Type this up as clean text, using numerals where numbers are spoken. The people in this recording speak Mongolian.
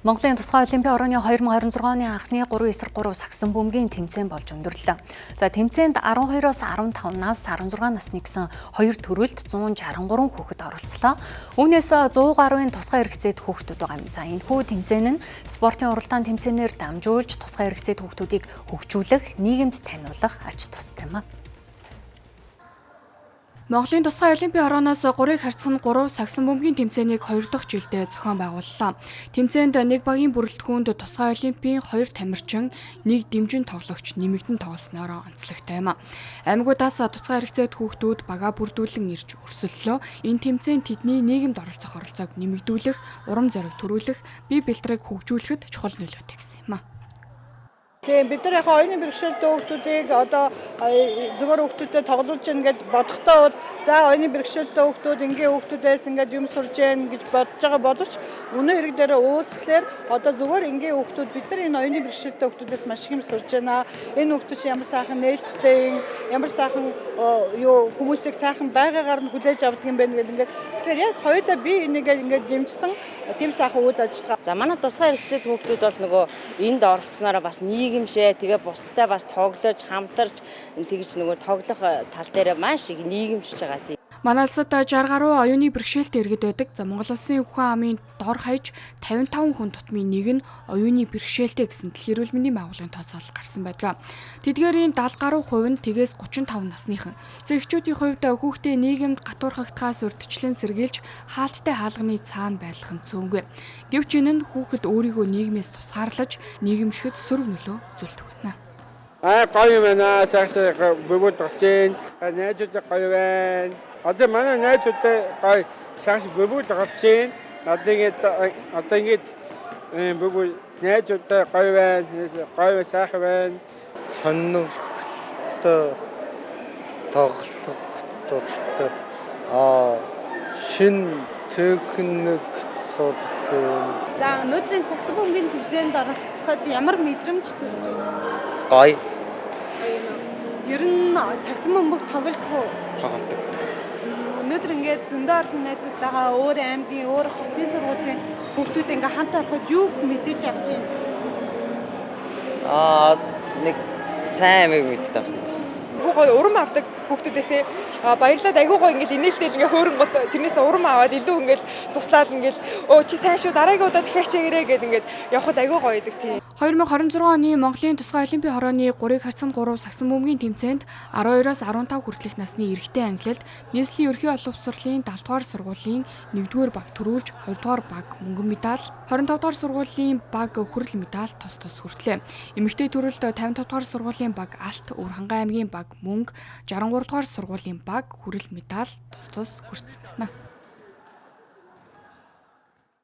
Монголын тусгай олимпийн орооны 2026 оны анхны 3-3 сагсан бөмбөгийн тэмцээн болж өндөрлөө. За, тэмцээнд 12-оос 15 нас, 16 насны гэсэн хоёр төрөлд 163 хүүхэд оролцлоо. Үүнээс 100 гаруйн тусгай хэрэгцээт хүүхдүүд байгаа юм. За, энэхүү тэмцээн нь спортын уралдаан тэмцээнээр дамжуулж тусгай хэрэгцээт хүүхдүүдийг хөгжүүлэх, нийгэмд таниулах ач тустай юм а. Монголын тусгай олимпийн орооноос 3-ыг харьцах нь 3 сагсан бөмбөгийн тэмцээнийг 2 дахь жилдээ зохион байгууллаа. Тэмцээнд нэг багийн бүрэлдэхүүнд тусгай олимпийн 2 тамирчин, 1 дэмжин тоглогч нэмэгдэн тоглосноор онцлогтой юм. Аймагудаас тусгай хэрэгцээт хүүхдүүд багаа бүрдүүлэн ирж өрсөлдлөө. Энэ тэмцээн тэдний нийгэмд оролцох оролцоог нэмэгдүүлэх, урам зориг төрүүлэх, бие бэлтрийг хөгжүүлэхэд чухал нөлөөтэй гэсэн юм. Тийм, бид нар яг оюуны бэрхшээлтэй хүүхдүүдийг одоо зүгээр хүүхдүүдтэй тоглуулж гин гэд бодохдоо бол за оюуны бэрхшээлтэй хүүхдүүд энгийн хүүхдүүдээс ингээд юм сурж гин гэж бодож байгаа боловч үнэн хэрэг дээр уулзхлаар одоо зүгээр энгийн хүүхдүүд бид нар энэ оюуны бэрхшээлтэй хүүхдүүдээс маш их юм сурж байна. Энэ хүүхдүүд чинь ямар сайхан нээлттэй, ямар сайхан юу хүмүүсийг сайхан байгаагаар нь хүлээж авдаг юм байна гэл ингээд. Тэгэхээр яг хоёулаа би энийг ингээд дэмжсэн тийм сайхан үйл ажиллагаа. За, манай тусгай хэрэгцээт хүүхдүүд бол нөгөө энд оролцсоноор бас нийгэмшээ, тэгээ бусдтай бас тоглож, хамтарч тэгж нөгөө тоглох тал дээр маш их нийгэмшиж байгаа тийм. Манай улсад 60 гаруй оюуны бэрхшээлтэй иргэд байдаг. За, Монгол улсын бүхэн амын дор хаяж 55 хүн тутмын нэг нь оюуны бэрхшээлтэй гэсэн Дэлхийн эрүүл мэндийн байгууллагын тооцоолол гарсан байдаг. Тэдгээрийн 70 гаруй хувь нь тэгээс 35 насныхан. Эцэг эхчүүдийн хувьд хүүхдээ нийгэмд гатуурхагдахаас урьдчилан сэргийлж хаалттай хаалганы цаана байлгах нь цөөнгүй. Гэвч энэ нь хүүхэд өөрийгөө нийгмээс тусгаарлаж нийгэмшихэд сөрөг нөлөө үзүүлдэг байна. Аа, гоё юм байна. Сагсаа бөгөөд тоглож байна. Найзуудтай гоё байна. Одоо манай найзуудтай гоё сагс бөгөөд тоглож байна. Одоо ингээд бөгөөд найзуудтай гоё байна. Гоё сайхан байна. Сонирхолтой, тоглох дуртай. Аа, шинэ техник сурдаг. За, өнөөдрийн сагсан бөмбөгийн тэмцээнд оролцоход ямар мэдрэмж төрж байна? Гоё. Ер нь сагсан бөмбөг тоглодог уу? Тоглодог. Өнөөдөр ингээд зөндөө олон найзуудтайгаа өөр аймгийн, өөр хотын сургуулийн хүүхдүүд ингээд хамт ороход юу мэдэж авч байна? Аа, нэг сайн амиг мэдэж авсан та. Айгуу гоё урам авдаг хүүхдүүдээсээ баярлаад, айгуу гоё ингээл инээлтэл ингээ хөөрөнгөт тэрнээс урам аваад илүү ингээл туслаад ингээл өө чи сайн шүү, дараагийн удаа дахиад чигээрээ гэд ингээд явхад айгуу гоё идэг тийм. 2026 оны Монголын тусгай олимпийн хорооны 3-ыг харьцан 3 сагсан бөмбөгийн тэмцээнд 12-оос 15 хүртэлх насны эрэгтэй ангилалд нийслэлийн ерөнхий боловсролын 70 дугаар сургуулийн 1-р баг түрүүлж, 2-р баг мөнгөн медаль, 25 дугаар сургуулийн баг хүрэл медаль тус тус хүртлээ. Эмэгтэй төрөлд 55 дугаар сургуулийн баг алт, Өвөрхангай аймгийн баг мөнгө, 63 дугаар сургуулийн баг хүрэл медаль тус тус хүртсэн байна.